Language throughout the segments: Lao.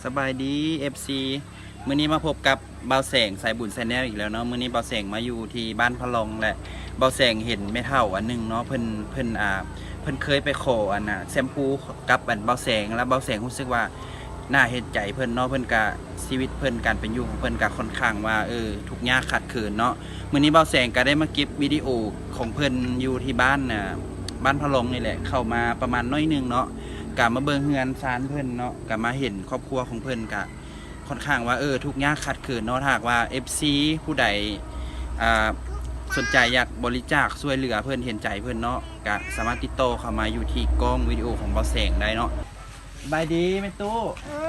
ສະບາຍດີ ເອັຟຊີ ມື້ນີ້ມາພົບກັບບ່າວແສງສາຍບຸນ Channel ອີກແລ້ວເນາະ. ມື້ນີ້ບ່າວແສງມາຢູ່ທີ່ບ້ານພະລອງ ແລະ ບ່າວແສງເຫັນແມ່ເຖົ້າອັນໜຶ່ງເນາະ ເພິ່ນ ເພິ່ນ ອ່າ ເພິ່ນເຄີຍໄປຂໍອັນນ່າ ແຊມພູກັບອັນບ່າວແສງ ແລ້ວບ່າວແສງຮູ້ສຶກວ່າໜ້າເຫັນໃຈເພິ່ນເນາະ. ເພິ່ນກະ ຊີວິດເພິ່ນ ການເປັນຢູ່ຂອງເພິ່ນກະຄ່ອນຂ້າງວ່າ ເອີ ທຸກຍາກຂາດເຂີນເນາະ. ມື້ນີ້ບ່າວແສງກະໄດ້ມາເກັບວິດີໂອຂອງເພິ່ນຢູ່ທີ່ບ້ານ ອ່າ ບ້ານພະລອງນີ້ແຫຼະ ເຂົ້າມາປະມານໜ້ອຍໜຶ່ງເນາະ ກະມາເບິ່ງເຮືອນຊານເພິ່ນເນາະ ກະມາເຫັນຄອບຄົວຂອງເພິ່ນ ກະຄ່ອນຂ້າງວ່າ ເອີ ທຸກຍາກຂາດເຂີນເນາະ. ຖ້າຫາກວ່າ ເອັຟຊີ ຜູ້ໃດ ອ່າ ສົນໃຈຢາກບໍລິຈາກຊ່ວຍເຫຼືອເພິ່ນ ເຫັນໃຈເພິ່ນເນາະ ກະສາມາດຕິດຕໍ່ເຂົ້າມາຢູ່ທີ່ກ້ອງວິດີໂອຂອງບ່າວແສງໄດ້ເນາະ. ສະບາຍດີແມ່ຕູ້. ເອີ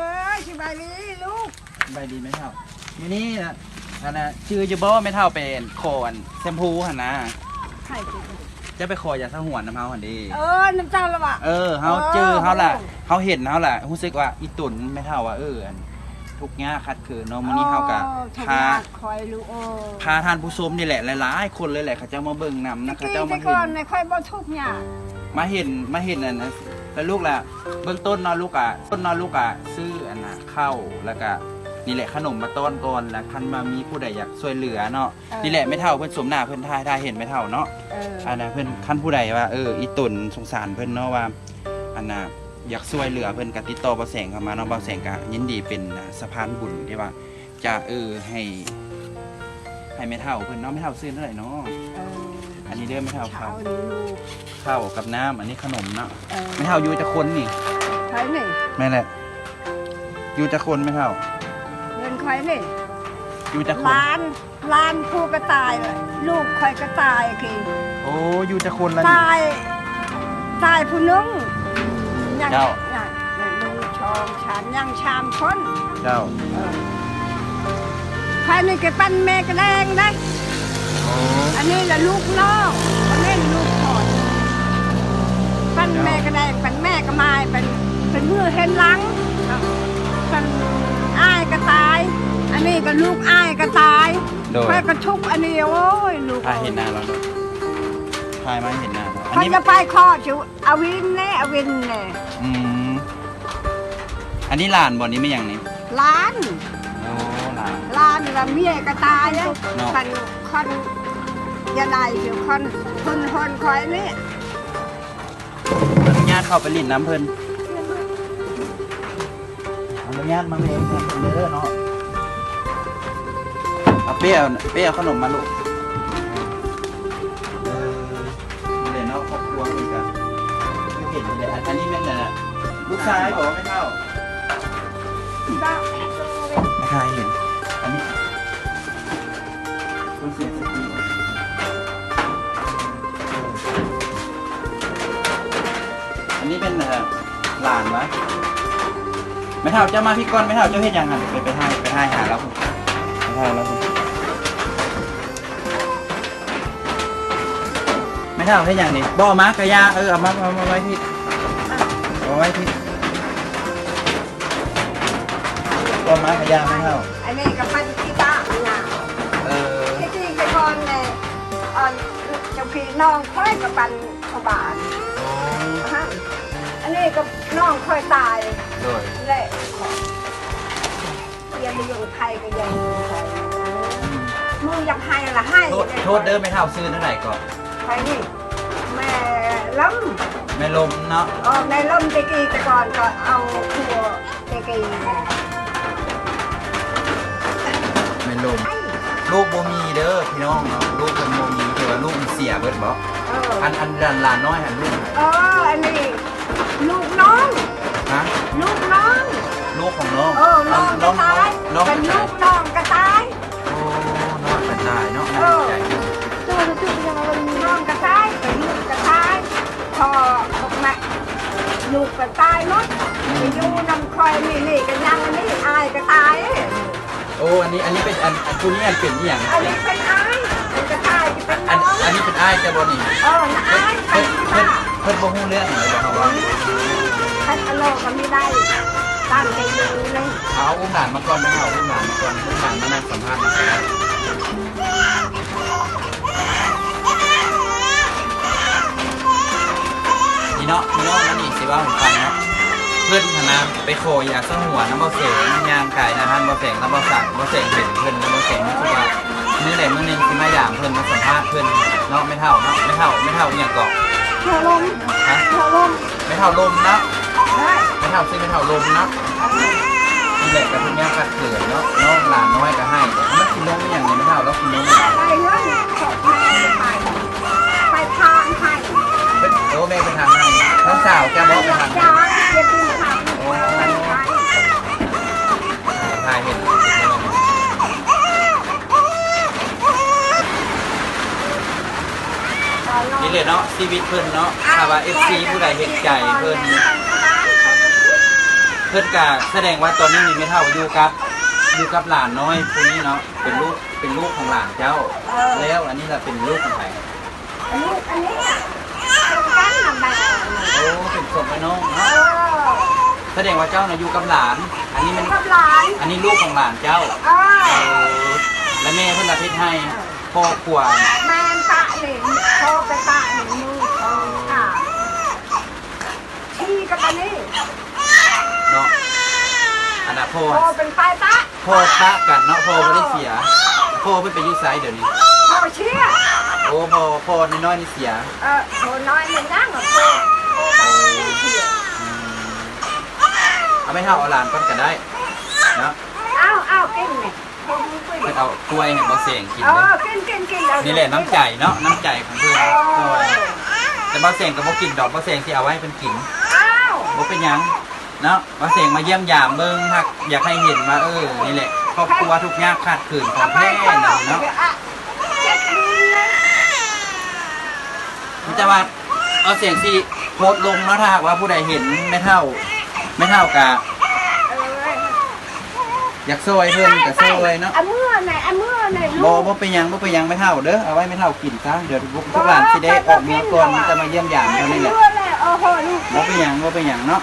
ສະບາຍດີລູກ. ສະບາຍດີແມ່ເຖົ້າ. ມື້ນີ້ນະ ອັນນ່າ ຈື່ຢູ່ບໍ່ ແມ່ເຖົ້າໄປຂໍອັນແຊມພູຫັ້ນນະ? ໃຜ? ເຈົ້າໄປຂໍຢາສະຫວນນຳເຮົາຫັ້ນເດ້. ເອີ ນຳເຈົ້າລະວະ. ເອີ ເຮົາຈື່ເຮົາລະ ເຮົາເຫັນເຮົາລະ ຮູ້ສຶກວ່າອີ່ຕົນແມ່ເຖົ້າວ່າ ເອີ ອັນ ທຸກຍາກຂາດເຂີນເນາະ. ມື້ນີ້ເຮົາກະ ໂອ້ ພາ ທຸກຍາກ ຂ້ອຍລູກເອີຍ ພາທ່ານຜູ້ຊົມນີ້ແຫຼະ ຫຼາຍໆຄົນເລີຍແຫຼະ ເຂົາເຈົ້າມາເບິ່ງນຳນະ ເຂົາເຈົ້າມາເຫັນ. ແຕ່ກ່ອນນະ ຂ້ອຍບໍ່ທຸກຍາກ ມາເຫັນ ມາເຫັນອັນນັ້ນ ແລ້ວລູກລະ ເບື້ອງຕົ້ນເນາະ ລູກກະ ຕົ້ນເນາະ ລູກກະຊື້ອັນນ່າ ເຂົ້າ ແລ້ວກະ ນີ້ແຫຼະ ຂະໜົມມາຕ້ອນກ່ອນ ແລ້ວຄັນວ່າມີຜູ້ໃດຢາກຊ່ວຍເຫຼືອເນາະ. ເອີ ນີ້ແຫຼະ ແມ່ເຖົ້າເພິ່ນ ສົມໜ້າເພິ່ນ ຖ້າ ຖ້າເຫັນແມ່ເຖົ້າເນາະ. ເອີ ອັນນ່າ ເພິ່ນ ຄັນຜູ້ໃດວ່າ ເອີ ອີ່ຕົນສົງສານເພິ່ນເນາະ ວ່າ ອັນນ່າ ຢາກຊ່ວຍເຫຼືອເພິ່ນ ກະຕິດຕໍ່ບ່າວແສງເຂົ້າມາເນາະ. ບ່າວແສງກະຍິນດີເປັນ ອ່າ ສະພານບຸນທີ່ວ່າ ຈະ ເອີ ໃຫ້ ໃຫ້ແມ່ເຖົ້າເພິ່ນເນາະ. ແມ່ເຖົ້າຊື່ເທົ່າໃດເນາະ? ເອີ ອັນນີ້ເດີແມ່ເຖົ້າ ເຂົ້າ ເຂົ້າກັບນ້ຳ ອັນນີ້ຂະໜົມເນາະ. ເອີ ແມ່ເຖົ້າຢູ່ຈັກຄົນນີ້? ໃຜນີ້? ແມ່ນແຫຼະ ຢູ່ຈັກຄົນແມ່ເຖົ້າ? ເຮືອນຂ້ອຍນີ້ ຢູ່ຈັກຄົນ? ຫຼານ ຫຼານຜູ້ກະຕາຍ ລູກຂ້ອຍກະຕາຍຄື. ໂອ້ ຢູ່ຈັກຄົນລະນີ້? ຕາຍ ຕາຍຜູ້ໜຶ່ງ ຍັງ ເຈົ້າ ຍັງ ຍັງໜຶ່ງ ສອງ ສາມ ຍັງສາມຄົນ. ເຈົ້າ ເອີ ພາຍໃນກະປັນແມ່ກະແດງໄດ໋. ໂອ້ ອັນນີ້ລະລູກນ້ອງ ອັນນີ້ລູກຂ້ອຍ ປັນແມ່ກະແດງ ເຈົ້າ ປັນແມ່ກະໝາຍ ເປັນ ເປັນມືເຫັນຫຼັງ ເປັນອ້າຍກະຕາຍ ອັນນີ້ກະລູກອ້າຍກະຕາຍ. ໂດຍ ຂ້ອຍກະທຸກອັນນີ້ ໂອ້ຍ ລູກ ພາເຫັນໜ້າລາວເນາະ ພາມາເຫັນໜ້າລາວ. ອັນນີ້ ຂ້ອຍຈະໄປຂໍຢູ່ອາວິນແດ່ ອາວິນແດ່. ອືມ ອັນນີ້ຫຼານບໍ່ນີ້ ແມ່ນຫຍັງນີ້? ຫຼານ. ໂອ້ ຫຼານ ຫຼານລະເມຍກະຕາຍເນາະ ຄັນ ຄັນ ຢ່າໄດ້ຢູ່ ຄັນ ຄົນ ຄົນຂ້ອຍນີ້. ອະນຸຍາດເຂົ້າໄປຫຼິ້ນນຳເພິ່ນ ອະນຸຍາດມາເລີນຳເພິ່ນເດີເນາະ. ເອົາເປ້ ເປ້ເອົາຂະໜົມມາລູກ. ເອີ ນີ້ແຫຼະເນາະ ຄອບຄົວເພິ່ນກະ ຄືເຫັນນີ້ແຫຼະ. ອັນ ອັນນີ້ແມ່ນ ອັນ ລູກຊາຍບໍແມ່ເຖົ້າ? ເຈົ້າ ແມ່ເຖົ້າໃຫ້ເຫັນ ອັນນີ້ ຄົນເສຍສະຕິ. ອັນນີ້ເປັນ ເອີ ຫຼານວະ. ແມ່ເຖົ້າ ເຈົ້າມາພີ້ກ່ອນ ແມ່ເຖົ້າ ເຈົ້າເຮັດຫຍັງຫັ້ນ? ໄປ ໄປຖ່າຍ ໄປຖ່າຍຫາລາວພຸ້ນ ໄປຖ່າຍລາວພຸ້ນ. ແມ່ເຖົ້າເຮັດຫຍັງນີ້? ບໍ່ ເອົາມາກະຢ່າ ເອີ ເອົາມາ ເອົາມາໄວ້ພີ້ ເອົາມາໄວ້ພີ້. ກໍມາກະຢ່າແມ່ເຖົ້າ. ອັນນີ້ກະປັນຂີ້ຕາກນະ. ເອີ ແຕ່ກີ້ແຕ່ກ່ອນແມ່ ອັນ ເຈົ້າພີ່ນ້ອງຂ້ອຍກະປັນເຂົ້າບ້ານ. ໂອ້ ອັນນີ້ກະນ້ອງຂ້ອຍຕາຍ. ໂດຍ ແລະ ຂ້ອຍ ຢ່າມາຢູ່ໃຜກະຢ່າຢູ່ໃຜ. ອືມ ມຶງຢາກໄຫ້ລະໄຫ້. ໂທດ ໂທດເດີແມ່ເຖົ້າ ຊື່ແນວໃດເກາະ? ໃຜນີ້? ແມ່ລົມ. ແມ່ລົມເນາະ. ເອີ ແມ່ລົມແຕ່ກີ້ແຕ່ກ່ອນກະເອົາຜົວແຕ່ກີ້. ແມ່ລົມ ລູກບໍ່ມີເດີພີ່ນ້ອງເນາະ ລູກເພິ່ນບໍ່ມີ ຖືວ່າລູກເສຍເບິດບໍ? ເອີ ອັນ ອັນຫຼານ ຫຼານນ້ອຍຫັ້ນລູກ ເອີ ອັນນີ້ ລູກນ້ອງ. ຮະ? ລູກນ້ອງ ລູກຂອງນ້ອງ. ເອີ ນ້ອງກະຕາຍ ເປັນລູກນ້ອງກະຕາຍ. ໂອ້ ນ້ອງກະຕາຍເນາະ. ເອີ ນ້ອງກະຕາຍ ເປັນລູກກະຕາຍ ພໍ່ ແມ່ ລູກກະຕາຍໝົດ. ອືມ ໄປຢູ່ນຳຂ້ອຍນີ້ ນີ້ກະຍັງ ອັນນີ້ອ້າຍກະຕາຍ. ໂອ້ ອັນນີ້ ອັນນີ້ເປັນ ອັນ ອັນຜູ້ນີ້ ອັນເປັນອີ່ຫຍັງ? ອັນນີ້ເປັນອ້າຍ ເປັນກະຕ່າຍ ເປັນນ້ອງ. ອັນ ອັນນີ້ເປັນອ້າຍເຈົ້າບໍ່ນີ້? ເອີ ອ້າຍ ເພິ່ນ ເພິ່ນ ເພິ່ນບໍ່ຮູ້ເລື່ອງຫຍັງເລີຍບໍ່? ເຮົາວ່າ ຄັນອະໂລກະມີໄດ້ ຕາມໃຈຢູ່ເລີຍ. ເອົາ ອຸ້ມຫຼານມາກ່ອນນະ ເອົາອຸ້ມຫຼານມາກ່ອນ ອຸ້ມຫຼານມານັ່ງສຳພາດນຳກັນ. ນີ້ເນາະ ພີ່ນ້ອງ ອັນນີ້ຊິເວົ້າໃຫ້ຟັງເນາະ. ເພິ່ນຫັ້ນນະ ໄປຂໍຢາສະຫວນນຳບ່າວແສງ ຍ່າງກາຍໜ້າຮ້ານບ່າວແສງ ແລ້ວບ່າວສັກ ບ່າວແສງເຫັນເພິ່ນ ແລ້ວບ່າວແສງຮູ້ສຶກວ່າ ມື້ໃດມື້ໜຶ່ງຊິມາຢາມເພິ່ນ ມາສຳພາດເພິ່ນເນາະ ແມ່ເຖົ້າເນາະ ແມ່ເຖົ້າ ແມ່ເຖົ້າອີ່ຫຍັງເກາະ? ແມ່ເຖົ້າລົມ ຮະ? ແມ່ເຖົ້າລົມ ແມ່ເຖົ້າລົມເນາະ ແມ່ເຖົ້າຊື່ແມ່ເຖົ້າລົມເນາະ. ນີ້ແຫຼະ ກໍທຸກຍາກຂາດເຂີນເນາະ ນ້ອງຫຼານນ້ອຍກໍໃຫ້ ມັນກິນນົມອີ່ຫຍັງນີ້ ແມ່ເຖົ້າລາວກິນນົມອີ່ຫຍັງ? ໄປເຮືອນ ໄປທາງໃຫ້ ໂອ້ ແມ່ໄປທາງໃຫ້ ນ້ອງສາວເຈົ້າບໍ່ໄປທາງໃຫ້? ໂອ້ ຖ່າຍເຫັນ ນີ້ແຫຼະເນາະ ຊີວິດເພິ່ນເນາະ ຖ້າວ່າເອັຟຊີຜູ້ໃດເຫັນໃຈເພິ່ນ ເພິ່ນກະສະແດງວ່າຕອນນີ້ແມ່ເຖົ້າຢູ່ກັບ ຢູ່ກັບຫຼານນ້ອຍຜູ້ນີ້ເນາະ ເປັນລູກ ເປັນລູກຂອງຫຼານເຈົ້າ. ເອີ ແລ້ວອັນນີ້ລະເປັນລູກຂອງໃຜ? ອັນນີ້ ອັນນີ້ນະ ເປັນກັນນະ ໂອ້ ເປັນສອງອ້າຍນ້ອງເນາະ. ເອີ ສະແດງວ່າເຈົ້ານະຢູ່ກັບຫຼານ ອັນນີ້ແມ່ນ ກັບຫຼານ ອັນນີ້ລູກຂອງຫຼານເຈົ້າ. ເອີ ເອີ ແລ້ວແມ່ເພິ່ນລະເຮັດໃຫ້ ເອີ ພໍ່ຄົວ ແມ່ນປະນີ້ ພໍ່ໄປປະນີ້ ມືສອງຂາ ທີ່ກັບອັນນີ້ເນາະ ອັນນະພໍ່ ພໍ່ເປັນໄປປະ ພໍ່ປະກັນເນາະ ພໍ່ບໍ່ໄດ້ເສຍ. ພໍ່ເພິ່ນໄປຢູ່ໃສດຽວນີ້? ພໍ່ເສຍ ໂອ້ ພໍ່ ພໍ່ນ້ອຍໆນີ້ເສຍ. ເອີ ພໍ່ນ້ອຍນີ້ຍັງ ພໍ່ ພໍ່ບໍ່ໄດ້ເສຍ. ອືມ ເອົາໄປເອົາ ເອົາຫຼານກ່ອນກໍໄດ້ເນາະ. ເອົາ ເອົາກິນນີ້ ເພິ່ນເອົາກ້ວຍໃຫ້ບ່າວແສງກິນເດີ. ເອີ ກິນ ກິນ ກິນ ເອົາ ນີ້ແຫຼະນ້ຳໃຈເນາະ ນ້ຳໃຈຂອງເພິ່ນ. ເອີ ແຕ່ບ່າວແສງກໍບໍ່ກິນດອກ ບ່າວແສງຊິເອົາໄວ້ໃຫ້ເພິ່ນກິນ. ເອົ້າ ບໍ່ເປັນຫຍັງເນາະ ບ່າວແສງມາຢ້ຽມຢາມເບິ່ງ ຫາກຢາກໃຫ້ເຫັນວ່າ ເອີ ນີ້ແຫຼະ ຄອບຄົວທຸກຍາກຂາດເຂີນຂອງແທ້ນະເນາະ. ມີແຕ່ວ່າ ເອົາ ສຽງຊິໂພສລົງເນາະ ຖ້າຫາກວ່າຜູ້ໃດເຫັນແມ່ເຖົ້າ ແມ່ເຖົ້າກະ ຢາກຊ່ອຍເພິ່ນກະຊ່ອຍເນາະ. ເອົາເມືອແດ່ ເອົາເມືອແດ່ ບໍ່ ບໍ່ເປັນຫຍັງ ບໍ່ເປັນຫຍັງແມ່ເຖົ້າເດີ ເອົາໄວ້ແມ່ເຖົ້າກິນຊະ ດຽວພວກ ພວກຫຼານຊິໄດ້ອອກເມືອກ່ອນ ມີແຕ່ມາຢ້ຽມຢາມເທົ່ານີ້ແຫຼະ. ບໍ່ເປັນຫຍັງ ບໍ່ເປັນຫຍັງເນາະ.